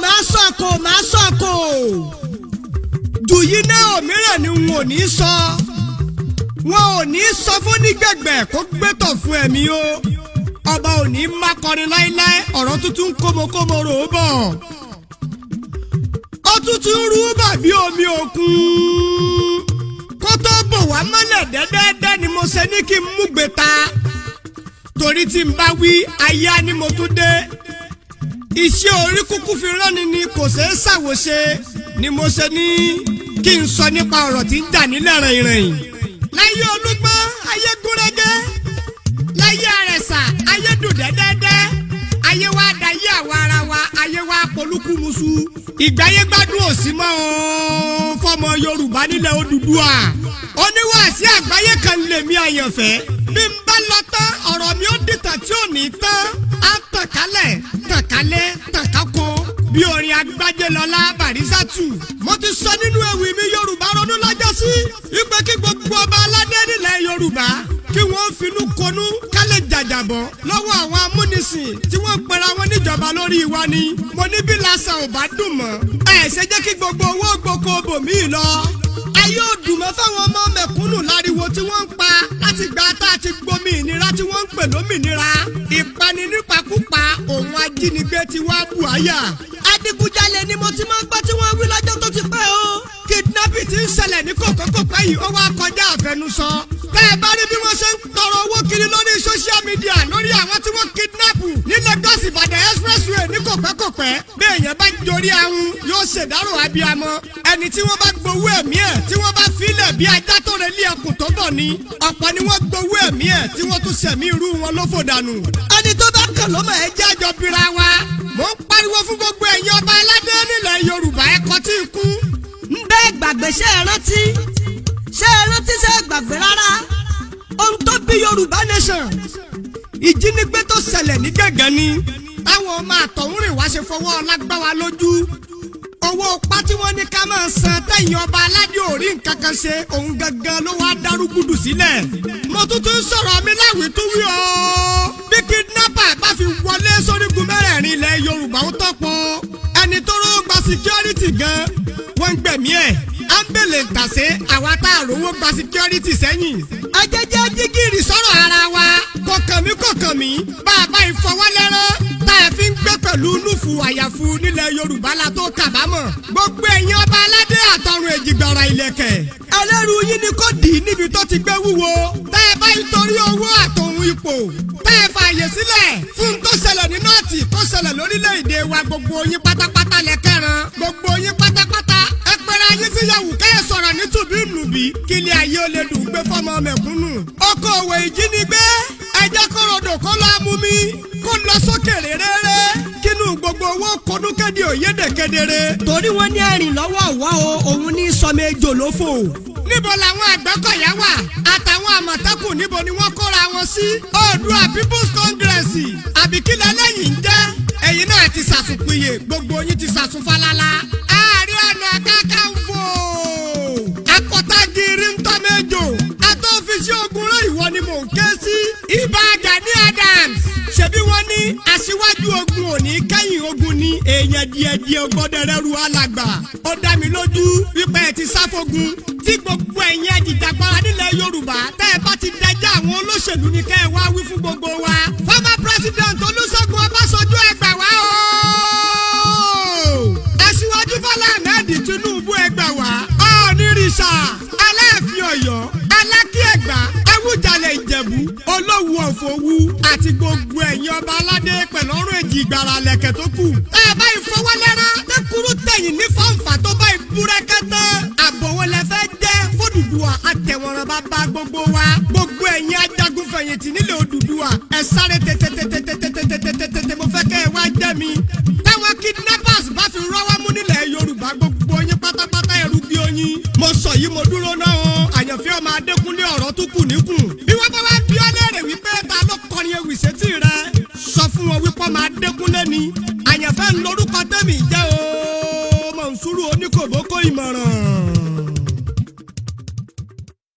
Máa sọ̀kò, máa sọ̀kò jù yìí náà. Òmíràn ni n ò ní sọ, wọn ò ní sọ fún nígbẹ̀gbẹ̀ kó gbẹ́tọ̀ fún ẹ̀mí o. Ọba ò ní má kọrin láéláé. Ọ̀rọ̀ tuntun kómokómo rò ó bọ̀, ó tuntun rú bàbí omi òkun kó tó bò wá mọ́lẹ̀ dẹ́dẹ́dẹ́ ni mo ṣe ní kí n mú gbé ta, torí tí n bá wí aya ni mo tún dé. Iṣẹ́ orí kúkú fi ránni ni kò ṣeé ṣàwòṣe ni mo ṣe ní kí n sọ nípa ọ̀rọ̀ tí ń jà nílẹ̀ rìnrìn. Láyé Olúgbọ́n, ayé gúnrégé. Láyé Àrẹ̀sà, ayé dùn dẹ́dẹ́dẹ́. Ayé wa dayé àwa ara wa, ayé wa polúkúmuṣu. Ìgbáyé gbádùn ò sí mọ́ o fọmọ Yorùbá nílẹ̀ Odùduwà. Oníwàásí àgbáyé kan lèmi àyànfẹ́. Bí n bá lọ tán, ọ̀rọ̀ mi ó dìtàn tí ò ní tán, á tàn kálẹ̀, tàn kálẹ̀, tàn kákó bí orin Agbájélọlá Barisatu. Mo ti sọ nínú ewì mi "Yorùbá Ronú" lọ́jọ́sí wípé kí gbogbo ọba aládé nílẹ̀ Yorùbá kí wọ́n finú konú ká lè jàjàbọ̀ lọ́wọ́ àwọn amúnisìn tí wọ́n pera wọn níjọba lórí wa ni. Mo ní bí lásán ò bá dùn mọ́, ẹ ṣe jẹ́ kí gbogbo owó gboko bòmíì lọ. Ayé ò dùn mọ́ fáwọn ọmọ mẹ̀kúnnù láriwo tí wọ́n ń pa láti gba tá a ti gbomi ìnira tí wọ́n ń pè lómìnira. Ìpani nípakúpa òun ajínigbé ti wá bù áyà. Adigunjalè ni mo ti máa ń gbọ́ tí wọ́n wí lọ́jọ́ tó ti pẹ́ o. Kidnapping ti ń ṣẹlẹ̀ ní kòkòkòpẹ́ yìí, ó wá kọjá àfẹnusọ. Tẹ́ ẹ bá rí bí wọ́n ṣe ń tọrọ owó kiri lórí social media lórí àwọn tí wọ́n kidnap ní Lagos Ìbàdàn Expressway ní kòpẹ́kòpẹ́, bí èèyàn bá jorí ahun yóò ṣèdárò abiyamọ. Ẹni tí wọ́n bá gbowó ẹ̀mí ẹ̀, tí wọ́n bá filẹ̀ bí ajá tó relé ẹkùn tó bọ̀ ni. Ọ̀pọ̀ ni wọ́n gbowó ẹ̀mí ẹ̀ tí wọ́n tún sẹ̀mí irú wọn lófò dànù. Ẹni tó bá kàn ló mọ̀. Ẹ jẹ́ àjọ bira wa. Mò ń pariwo fún gbogbo ẹ̀yin ọba aládé nílẹ̀ Yorùbá, ẹ̀kọ́ tí ì kú. Ń bẹ́ẹ̀ gbàgbé, ṣé ẹ rántí? Ṣé ẹ rántí? Ṣé ẹ gbàgbé rárá ohun tó bí Yorùbá Nation? Ìjínigbé tó ṣẹlẹ̀ ní gàngán ni táwọn ọmọ àtọ̀húnrìn wá ṣe fọwọ́ ọlágbáwa lójú. Owó pa tí wọ́n ní ká máa san tẹ̀yìn ọba aládé ò rí nǹkan kan ṣe, òun gangan ló wá dárúgúdù sílẹ̀. Mo tún tún sọ̀rọ̀ mi láwìí tún wí o, bí kidnapper bá fi wọlé sórígun mẹ́rẹ̀ẹ̀rin ilẹ̀ Yorùbá, ó tọ́pọ̀. Ẹni tó rówó gba security gan, wọ́n ń gbẹ̀mí ẹ̀. Ámbẹ̀lẹ̀ ń tàsé àwa tá a rówó gba security sẹ́yìn. Ajẹjẹ jígìrì sọ̀rọ̀ ara wa. Kọ̀kàn mí, kọ̀kàn mí, bá a bá ìfọwọ́lẹ́rán tá a fi ń gbé pẹ̀lú núfù àyàfu nílẹ̀ Yorùbá la tó kàbámọ̀. Gbogbo ẹ̀yin ọba aládé àtọrun èjìgbọ̀rọ̀ ìlẹ̀kẹ̀, ẹlẹ́rù yín ni kò dì í níbi tó ti gbé wúwo. Tẹ́ ẹ bá nítorí owó àtòhun ipò tẹ́ ẹ fààyè sílẹ̀ fún tó ṣẹlẹ̀ ní North tó ṣẹlẹ̀ lórílẹ̀‐èdè wa, gbogbo yín pátápátá lẹ́kẹ̀ràn. Gbogbo yín pátápátá, ẹ pẹ́rẹ́ ayé síyàwó kẹ́ ẹ sọ̀rọ̀ ní tùbí nùbí kí ilé ayé ó lè dùn gbé fọmọ mẹ̀kúnnù. Okòwò ìjínigbé, ẹ jẹ́ kó rodò kó lọ mú mi kó lọ sókè réréré, kínú gbogbo owó kọdúnkéde òyédè kedere. Torí wọ́n ní ẹ̀rìn lọ́wọ́ ọ̀wọ́ o, òun ní sọmọ ejò lófò. Níbo làwọn Àgbẹ̀kọ̀yà wà àtàwọn Àmọ̀tẹ́kùn? Níbo ni wọ́n kóra wọn sí? Oòduà People's Congress àbíkílẹ̀ lẹ́yìn ń jẹ́? Ẹ̀yin náà ti sàsùnpìyè, gbogbo yín ti sàsùn falala. Ààrẹ Ọ̀nà Kakanfò akọ̀tàgìrì ń tọ́ mẹ́jọ àtọ́fíìsì ogun rẹ̀, ìwọ ni mò ń ké sí. Ibà Gani Adams, ṣebí wọ́n ní aṣíwájú ogun òní kẹ́yìn ogun ni. Èèyàn díẹ̀díẹ̀ gbọ́dọ̀ rẹ́rù alàgbà. Ó dá mi lójú wípé ẹ ti sáfógun tí gbogbo ẹ̀yin ajìjàgbara nílẹ̀ Yorùbá. Tẹ́ ẹ bá ti dájà àwọn olóṣèlú ni kẹ́ ẹ wá wí fún gbogbo wa. Former President Olúṣẹ́gun Ọbásanjọ́, ẹ gbà wá o. Aṣíwájú Bọ́lá Ahmed Tinubu, ẹ gbà wá. Ọ̀ọ́nìrìṣà, Aláàfin Ọ̀yọ́, Alákí Ẹ̀gbá, Awùjalẹ̀ Ìjẹ̀bú, Olówù Ọ̀fọ̀wù àti gbogbo ẹ̀yin ọba aládé pẹ̀lú ọrùn èjì ìgbàrà lẹ̀kẹ̀ tó kù. Ẹ bá ìfọwọ́lẹ́rán tẹ́kùrú tẹ̀yìn ní fọ́nfà tó bá ìbúrẹ́kẹ́ tán. Àbọ̀wọ̀ lẹ fẹ́ jẹ́ f'Odùduwà àtẹ̀wọ̀nrán bá gbogbo wa? Gbogbo ẹ̀yin ajagun fẹ̀yìntì nílẹ̀ Odùduwà, ẹ sáré tètètètètètètètè, mo fẹ́ kẹ́ ẹ wá jẹ́ mi. Táwọn kidnappers bá fi rọ́wọ́ mú nílẹ̀ Yorùbá, gbogbo yín pátápátá, ẹrú bí oyin. Mo sọ yìí, mo dúró náà o. Àyànfẹ́ ọmọ Adékúnlé, ọ̀rọ̀ tó kù níkùn.